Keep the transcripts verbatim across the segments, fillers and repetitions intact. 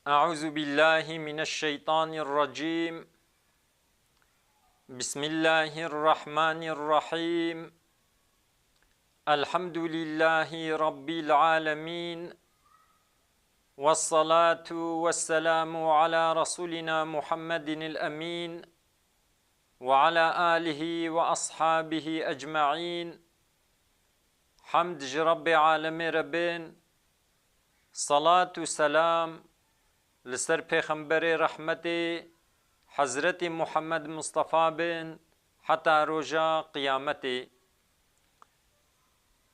أعوذ بالله من الشيطان الرجيم. بسم الله الرحمن الرحيم. الحمد لله رب العالمين. والصلاة والسلام على رسولنا محمد الأمين وعلى آله وأصحابه أجمعين. Hemd ji Rebbê alemê re bên, salat û selam li ser Pêxemberê rehmetê, Hezretî Muhammed Mustafa bin, heta roja qiyametê.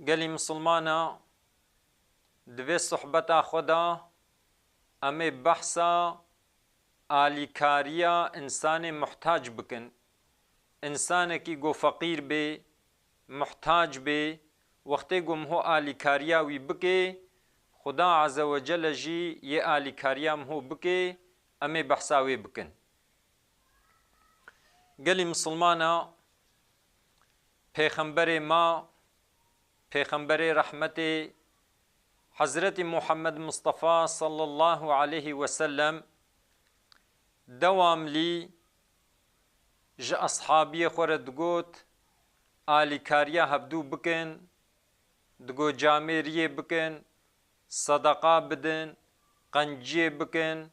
Gelî misilmana, di vê sohbeta xwe de em ê behsa alîkariya însanê muhtac bikin. Însanekî ku feqîr bê, muhtac bê, wextê ku miho alîkariya wî bikê, Xuda Azze ve Celle jî yê alîkariya miho bikê, em ê behsa wê bikin. Gelî misilmana, Pêxemberê ma, Pêxemberê rehmetê, Hezretî Muhammed Mustafa sallallahu aleyhi ve sellem dewamlî ji eshabiyê xwe re digot, alîkariya hevdû bikin, digot camêriyê bikin, sedeqa bidin, qenciyê bikin,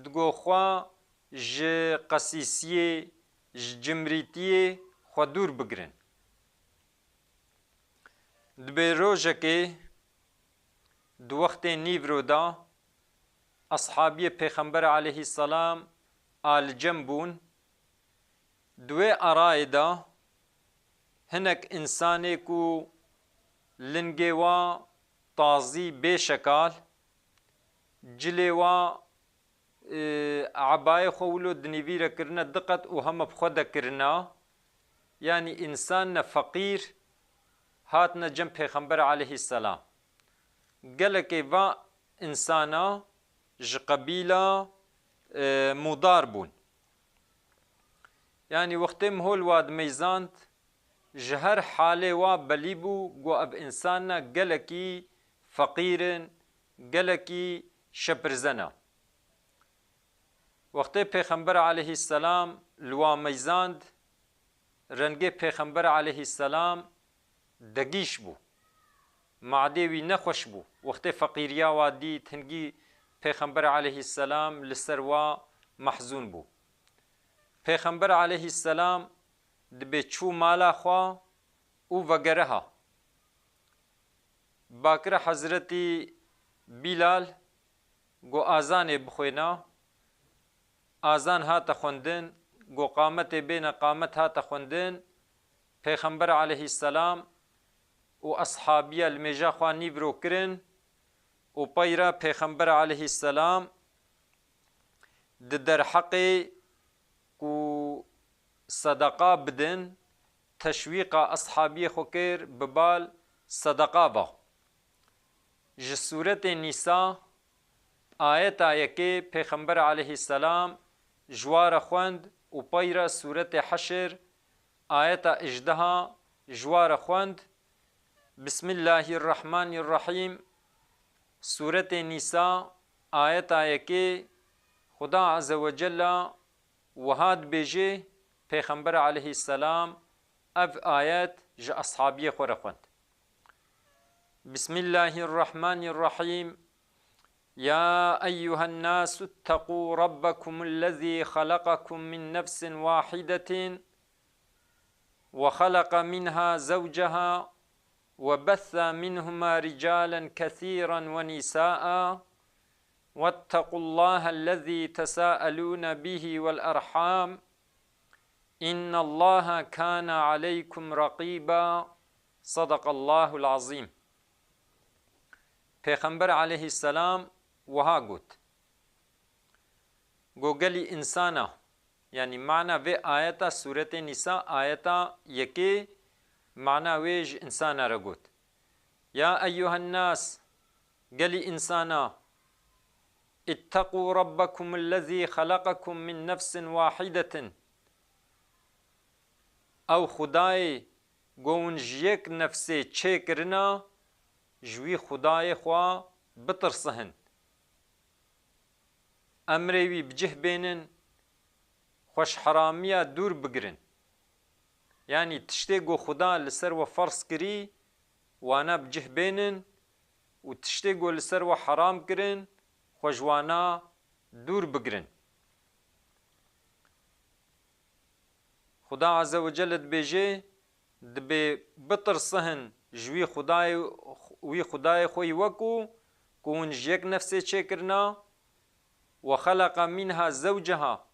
digot xwe ji qesîsiyê, ji cimrîtiyê xwe dûr bigirin. Dibê rojekê di wextê nîvro de eshabiyê Pêxember aleyhisselam a li cem bûn. Di wê arayê de hinek însanê ku lingê wa tazî bê şekal, cilê wa, e, ebayê xwe wilo di nîvî re kirine diqet û heme bi xwe de kirina, yanî însan ne feqîr hatine cem Pêxember aleyhisselam. Gelekê va însana ji qebîla, e, Mûdar bûn. Yanî wextê mihol wa dimeyzand, ji her halê wa belî bû ku ev însana gelekî feqîr in, gelekî şepirzen e. Wextê Pêxember aleyhisselam li wa meyzand, rengê Pêxember aleyhisselam degîş bû. Madê wî nexweş bû. Wextê feqîriya wa dît, hingî Pêxember aleyhisselam li ser wa mehzûn bû. Pêxember aleyhisselam dibê çû mala xwe û vegeriha. Bakire Hezretî Bîlal got azanê bixwêne. Azan hate xwendin, got qametê bêne, qamet hate xwendin. Pêxember aleyhisselam û eshabiya li mêja xwe nîvro kirin û peyra Pêxember aleyhisselam di derheqê ku sedeqa bidin, teşwîqa eshabiyê xwe kir bi bal sedeqa ve. Ji sûretê Nîsa ayeta yekê Pêxember aleyhisselam ji wa re xwend û peyre sûretê Heşr ayeta ijdeha ji wa re xwend. Bismillahirrahmanirrahîm. Sûretê Nîsa ayeta yekê Xuda Azze ve Celle wiha dibêje, Pêxember aleyhisselam ev ayet ji eshabiyê xwe re xwend. Bismillahirrahmanirrahîm. يا أيها الناس اتقوا ربكم الذي خلقكم من نفس واحدة وخلق منها زوجها وبث منهما رجالا كثيرا ونساء واتقوا الله الذي تساءلون به والأرحام إن الله كان عليكم رقيبا. صدق الله العظيم. Pêxember aleyhisselam wiha got, Go gelî însana, yanî mana vê ayeta sûretê Nîsa ayeta yekê mana wê ji însana re got. Ya eyyuhen nas, gelî însana, ittaqû rabbekumul lezî xelaqekum min nefsin wahîdetin. Ew Xwedayê go hûn ji yek nefsê çêkirina, ji wî Xwedayê xwe bitirsihin. emrê wî bi cih bênin, xwe ji heramiya dûr bigirin. Yanî tiştê ku Xuda li ser we ferz kirî, wana bi cih bênin û tiştê ku li ser we heram kirin, xwe ji wana dûr bigirin. Xuda Azze ve Celle dibêje, dibê bitirsihin ji wî Xudayê, wî Xudayê xwe yî wekû ku hûn ji yek nefsê çêkirina, "Ve xeleqa minha zewceha",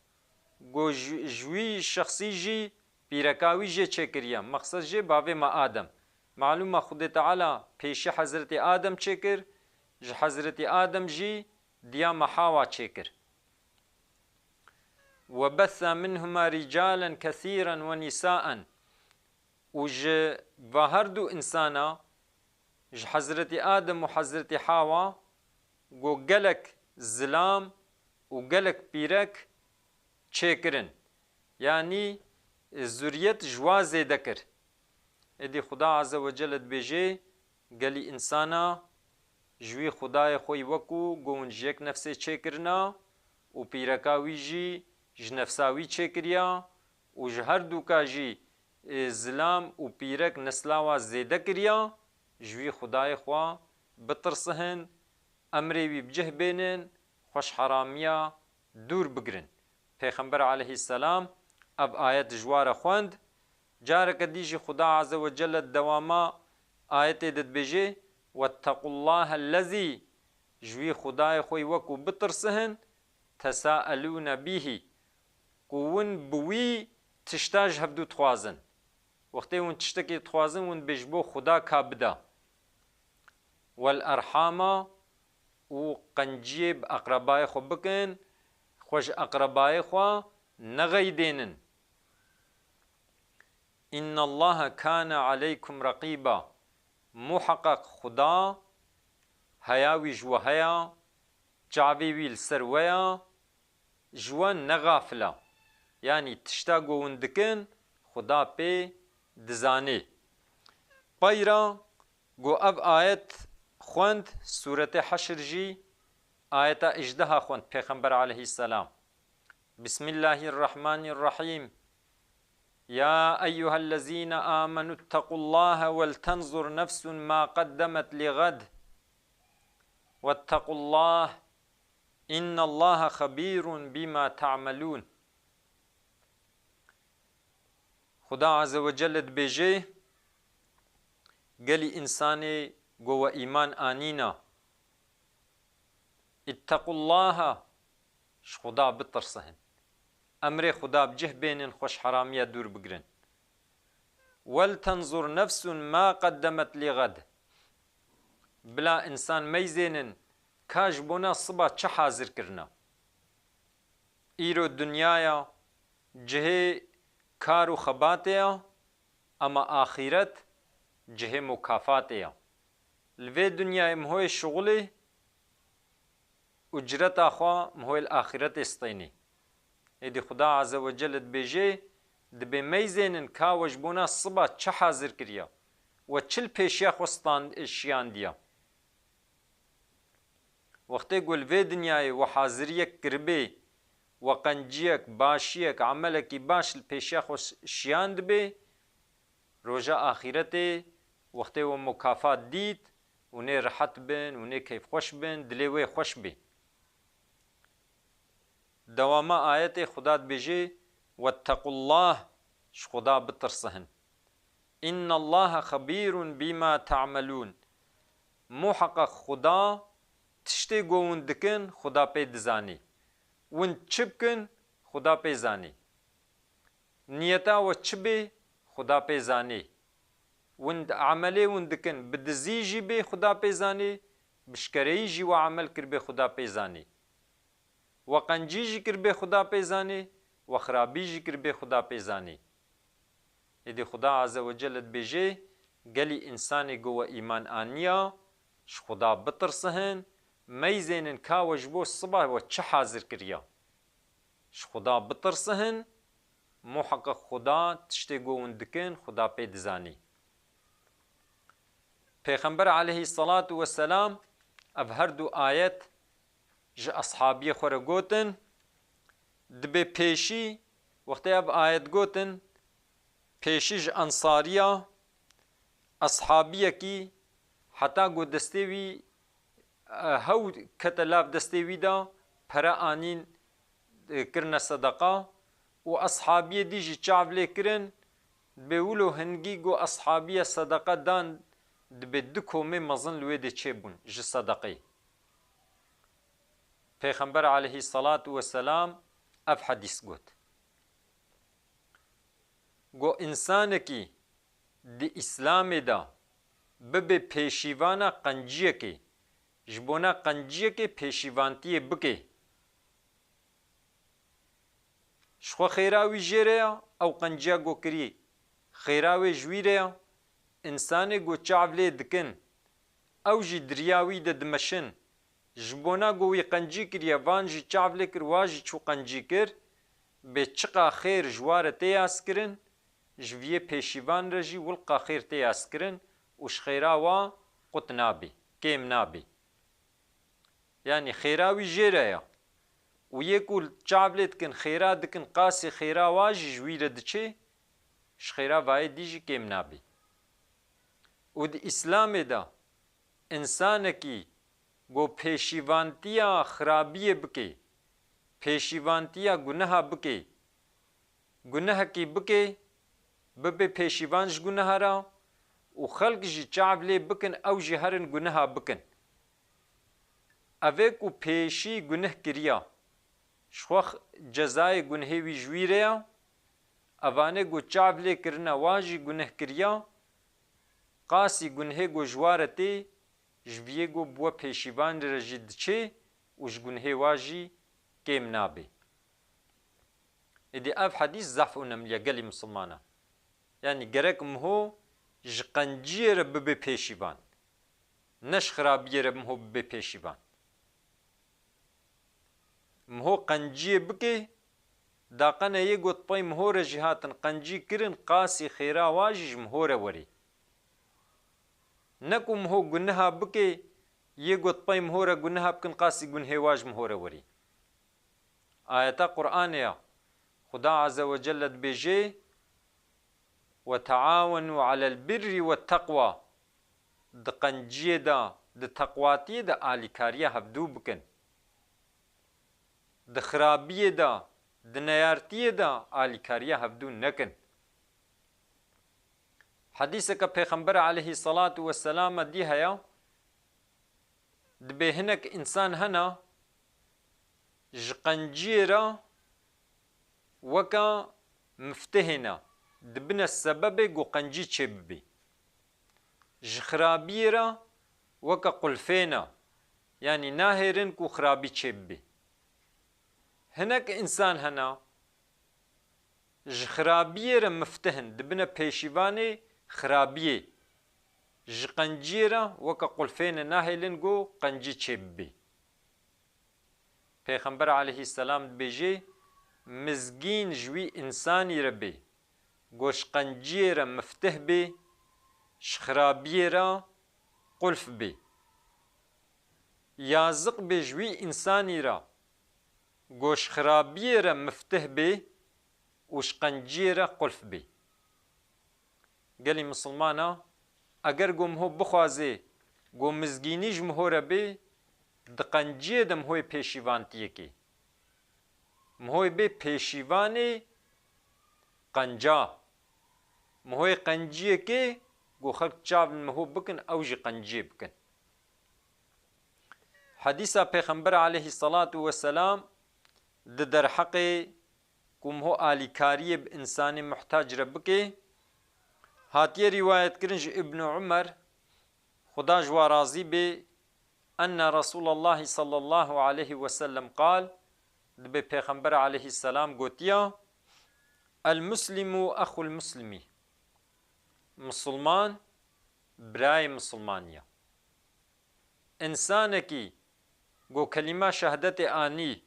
ku ji, ji wî şexsî jî pîreka wî jê çêkiriye. Mexsed jê bavê me Adem. Malûm e Xudê Teala pêşî Hezretî Adem çêkir, ji Hezretî Adem jî diya me Hawa çêkir. "Ve betha minhuma rîcalen kesîren ve nîsaen." Û ji va her du însana, ji Hezretî Adem û Hezretî Hawa, ku gelek zilam û gelek pîrek çêkirin. Yanî, e, zuriyet ji wa zêde kir. Êdî Xuda Azze ve Celle dibêje, gelî însana ji wî Xudayê xwe yî wekû ku hûn ji yek nefsê çêkirina û pîreka wî jî ji nefsa wî çêkiriya û ji her dûka jî, e, zilam û pîrek nesla wa zêde kiriya, ji wî Xudayê xwe bitirsihin, emrê wî bi cih bênin, xwe ji heramiya dûr bigirin. Pêxember aleyhisselam ev ayet ji wa re xwend. Careke dî jî Xuda Azze ve Celle di dewama ayetê de dibêje, "Wettequllahe lezî", ji wî Xudayê xwe yî wekû bitirsihin, "tesaelûne bîhî", ku hûn bi wî tişta ji hevdû dixwazin. Wextê hûn tiştekê dixwazin, hûn dibê ji bo Xuda ka bida. "Wel erhama", û qenciyê bi eqrebayê xwe bikin, xwe ji eqrebayê xwe nexeydênin. "Innallaha kana aleykum reqîba", muheqeq Xuda heya wî ji we heya, çavê wî li ser we ya, ji we ne xafil e. Yanî tişta ku hûn dikin, Xuda pê dizanê. Peyra ku ev ayet xwend, Sûretê Heşr jî ayeta ijdeha xwend Pêxember aleyhisselam. Bismillahirrahmanirrahîm. Ya eyyuhellezîne amenû ttequllâhe weltenzur nefsun ma qeddemet li ğed. Wettequllâh. Innallâhe xebîrun bîma te'melûn. Xuda Azze ve Celle dibêje, gelî însanê ku we îman anîna, ittequllâhe, ji Xuda bitirsin. Emrê Xuda bi cih bênin, xwe ji heramiya dûr bigirin. Weltenzur nefsun ma qeddemet li ğed. Bila însan meyzênin ka ji bona siba çi hazir kirina. Îro dinyaya cihê kar û xebatê ya, ema axîret cihê mukafatê ya. Li vê dinyayê mihoyê şixulê, ucreta xwe mihoyê li axîretê stênê. Êdî Xuda Azze ve Celle dibêje, dibê meyzênin ka we ji bona siba çi hazir kiriya, we çi li pêşiya xwe stand-, şiyandiya. Wextê ku li vê dinyayê we haziriyek kiribê, we qenciyek, başiyek, emelekî baş li pêşiya xwe ş-, şiyandibê, roja axîretê wextê we mukafat dît, hûn ê rehet bin, hûn ê keyfxweş bin, dilê wê xweş bê. Dewama ayetê Xuda dibêje, "Wettequllâh", ji Xuda bitirsihin. "Innallâhe xebîrun bîma te'melûn." Muheqeq Xuda tiştê ku hûn dikin, Xuda pê dizanî. Hûn çi bikin, Xuda pê zanî. Niyeta we çi bê, Xuda pê zanî. Hûn emelê hûn dikin, bi dizî jî bê, Xuda pê zanî, bi şkereyî jî we emel kiribê, Xuda pê zanî. We qencî jî kiribê, Xuda pê zanî, we xirabî jî kiribê, Xuda pê zanî. Êdî Xuda Azze ve Celle dibêje, gelî însanê ku we îman aniya, ji Xuda bitirsihin, meyzênin ka we ji bo siba we çi hazir kiriya. Ji Xuda bitirsihin, muheqeq Xuda tiştê ku hûn dikin, Xuda pê dizanî. Pêxember aleyhisselatu vesselam ev her du ayet ji eshabiyê xwe re gotin, dibê pêşî, wextê ev ayet gotin, pêşî ji ensariya, eshabiyekî heta ku destê wî, e, hew kete lav destê wî de, pere anîn, e, kirine sedeqa û eshabiyê dî jî çav lê kirin, dibê wilo hingî ku eshabiye sedeqa dan, dibê du komê mezin li wê dê çêbûn ji sedeqê. Pêxember aleyhisselatu vesselam ev hedîs got. Got, însanekî di Îslamê de bibe pêşîvana qenciyekê, ji bona qenciyekê pêşîvantiyê bike. Ji xwe xêra wî jê re ya, ew qenciya ku kirî, xêra wê ji wî re ya. Însanê ku çav lê dikin, ew jî di riya wî de dimeşin. Ji bona ku wî qencî kiriye, van jî çav lê kir, wa jî çû qencî kir, bê çiqa xêr ji wa re tê yaskirin, ji viyê pêşîvan re jî wilqa xêr tê yaskirin û ji xêra wa qut nabê, kêm nabê. Yanî xêra wî jê re ya. Û yê ku çav lê dikin, xêra dikin, qasî xêra wa jî ji wî re diçê, ji xêra vayê dî jî kêm nabê. Û di Îslamê de însanekî ku pêşîvantiya xirabiyê bike, pêşîvantiya guneha bike, gunehekî bike, bibe pêşîvan ji guneha re û xelk jî çav lê bikin, ew jî herin guneha bikin. Ev ê ku pêşî guneh kiriya, ji xwe x-, cezayê gunehê wî ji wî re ya, evane ku çav lê kirine wa jî guneh kiriya, qasî gunehê ku ji wa re tê, ji viyê ku bi we pêşîvan re jî diçê û ji gunehê wa jî kêm nabê. Êdî ev hedîs zehf û nemliye gelî misilmana. Yanî gerek miho ji qenciyê re bibe pêşîvan. Ne ji xirabiyê re miho bibe pêşîvan. Miho qenciyê bike, daqene yê got pey miho re jî hatin qencî kirin, qasî xêra wa jî ji miho re werê. Ne ku miho guneha bike, yê got pey miho re guneha bikin, qasî gunehê wa ji miho re werê. Ayeta Qur'anê ya, Xuda Azze ve Celle dibêje, "Ve teawenû alel birri ve teqwa." Di qenciyê de, di teqwatiyê de alîkariya hevdû bikin. Di xirabiyê de, di neyartiyê de alîkariya hevdû nekin. Hedîseke Pêxember aleyhisselatu vesselama dî heye, dibê hinek însan hene, ji qenciyê re weke miftihê ne, dibine sebebê ku qencî çêbibê. Ji xirabiyê re weke qulfê ne, yanî nahêrin ku xirabî çêbibê. Hinek însan hene, ji xirabiyê re miftih in, dibine pêşîvanê xirabiyê. Ji qenciyê re weke qulfê ne, nahêlin ku qencî çêbibê. Pêxember aleyhisselam dibêje, mizgîn ji wî însanî re bê, ku ji qenciyê re miftih bê, ji xirabiyê re qulf bê. Yaziq bê ji wî însanî re, ku ji xirabiyê re miftih bê û ji qenciyê re qulf bê. Gelî misilmana, eger ku miho bixwazê ku mizgînî ji miho re bê, di qenciyê de mihoyê pêşîvantiyê kê. Mihoyê bê pêşîvanê qenca. Mihoyê qenciyê kê ku xelk çav li miho bikin, ew jî qenciyê bikin. Hedîsa Pêxember aleyhisselatu vesselam di derheqê ku miho alîkariyê bi însanê muhtac re bike, hatiye rîwayetkirin ji Îbn Umer, Xuda ji wa razî bê, enne Resûlallahî sallallahu aleyhi ve sellem qal, dibê Pêxember aleyhisselam gotiya, El muslimu exul muslimi. Misilman birayê misilmanî ye. Însanekî ku kelîma şehadetê anî,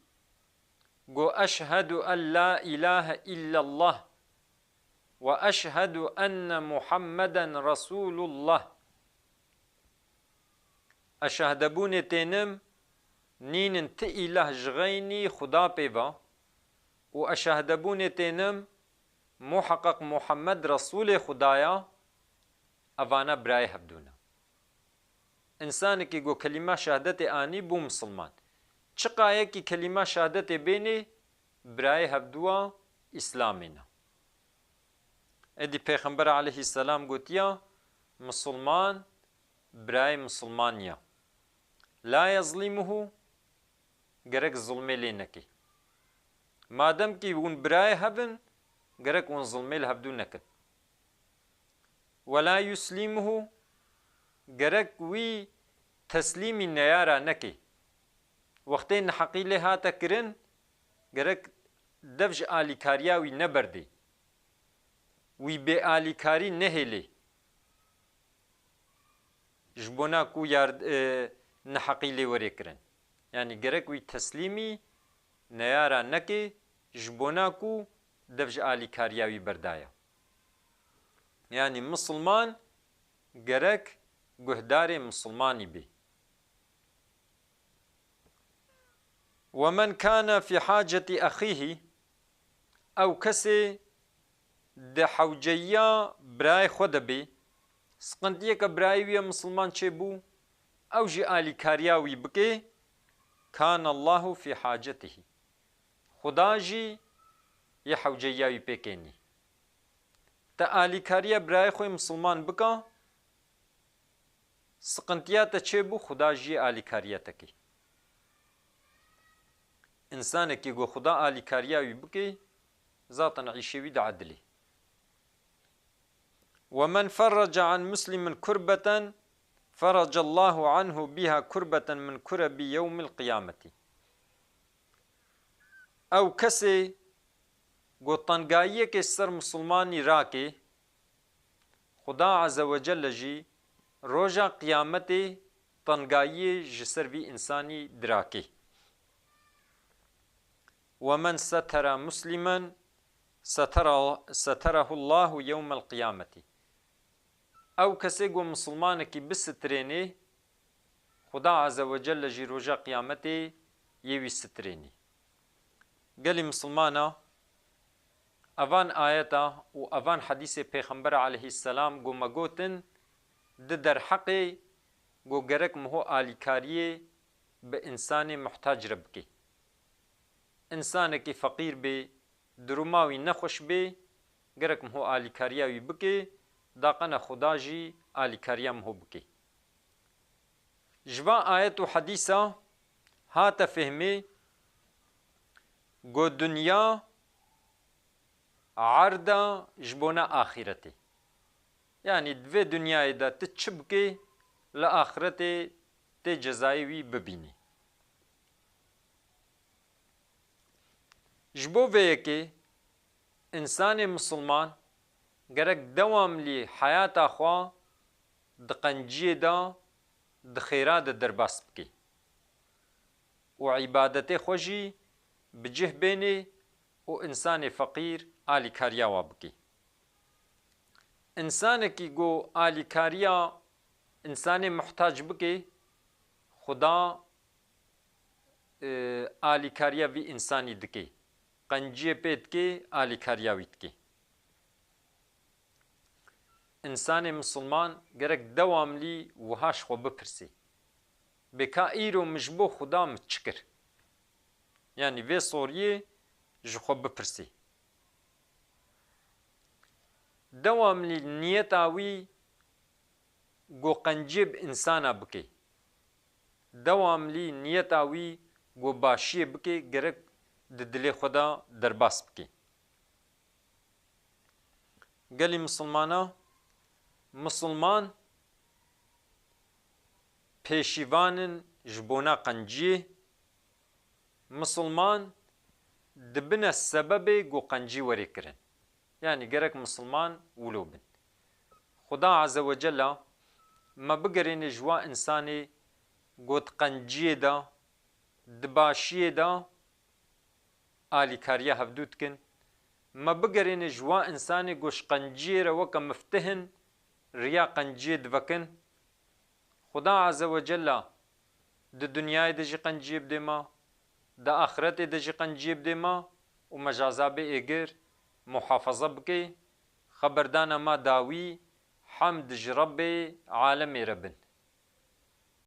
ku eşhedu en la îlahe illallah ve eşhedu enne Muhammeden Resûlullah. Ez şehdebûnê tênim, nînin ti îlah ji xeynî Xuda pê ve û ez şahdebûnê tênim, muheqeq Muhammed Resûlê Xuda ya, evana birayê hevdû ne. Însanekî ku kelîma şehadetê anî bû misilman. Çiqa yekî kelîma şehadetê bênê, birayê hevdû a Îslamê ne. Êdî Pêxember aleyhisselam gotiya, misilman birayê misilman ya. La yezlimuhu, gerek zilmê lê nekê. Madem kî hûn birayê hev in, gerek hûn zilmê li hevdû nekin. Wela yuslîmuhu, gerek wî teslîmî neyara nekê. Wextê neheqî lê hate kirin, gerek dev ji alîkariya wî neberdê. Wî bêalîkarî nehêlê. Ji bona ku yard-, e, neheqî lê were kirin. Yanî gerek wî teslîmî neyara nekê, ji bona ku dev ji alîkariya wî berdaya. Yanî misilman gerek guhdarê misilmanî bê. "Ve men kâne fî hacetî exîhî", ew kesê di hewceyiya birayê xwe de bê, siqintiyeke birayê wî ye misilman çêbû, ew jî alîkariya wî bike, "kâne Allahu fî hacetihî", Xuda jî yê hewceyiya wî pê kênî. Te alîkariya birayê xwe misilman bika, siqintiya te çêbû, Xuda jî alîkariya te kê. Însanekî ku Xuda alîkariya wî bikê, zaten îşê wî diedilê. "Ve men ferrece an muslimin kurbeten, ferrece Allahu anhu biha kurbeten min kurebi yewmil qiyameti." Ew kesê ku tengayiyekê ser misilmanî rakê, Xuda Azze ve Celle jî roja qiyametê tengayiyê ji ser vî însanî dirakê. "Ve men setera muslimen setera, seterahu Allahu yewmel qiyameti." Ew kesê ku misilmanekî bisitirênê, Xuda Azze ve Celle jî roja qiyametê yê wî sitirênî. Gelî misilmana, evan ayeta û evan hedîsê Pêxember aleyhisselam ku me gotin, di derheqê ku gerek miho alîkariyê bi însanê muhtac re bikê. Însanekî feqîr bê, duruma wî nexweş bê, gerek miho alîkariya wî bikê, daqene Xuda jî alîkariya miho bikê. Ji van ayet û hedîsa hate fehmê ku dinya erda ji bona axîretê. Yanî di vê dinyayê de tu çi bikê, li axîretê tê cezayê wî bibînî. Ji bo vê yekê însanê misilman gerek dewamlî heyata xwe di qenciyê de, di xêra de derbas bike û îbadetê xwe jî bi cih bênê û însanê feqîr alîkariya wa bike. Însanekî ku alîkariya însanê muhtac bike, Xuda, e, alîkariya vî însanî dike. Qenciyê pê dike, alîkariya wî dike. Însanê misilman gerek dewamlî wiha ji xwe bipirsê. Bê ka îro min ji bo Xuda min çi kir? Yanî vê soriyê ji xwe bipirsê. Dewamlî niyeta wî ku qenciyê bi însana bike. Dewamlî niyeta wî ku başiyê bike, gerek di dilê xwe de derbas bike. Gelî misilmana, misilman pêşîvan in ji bona qenciyê, misilman dibine sebebê ku qencî were kirin. Yanî gerek misilman wilo bin. Xuda Azze ve Cella me bigerêne ji wa însanê ku di qenciyê de, di başiyê de alîkariya hevdû dikin. Me bigerêne ji wa însanê ku ji qenciyê re weke miftih in, riya qenciyê divekin. Xuda Azze ve Cella di dinyayê de jî qenciyê bidê ma, di axretê de jî qenciyê bidê ma û me ji azabê êgir muhafaza bikê, xeberdana ma dawî, hemd ji Rebbê alemê re bin.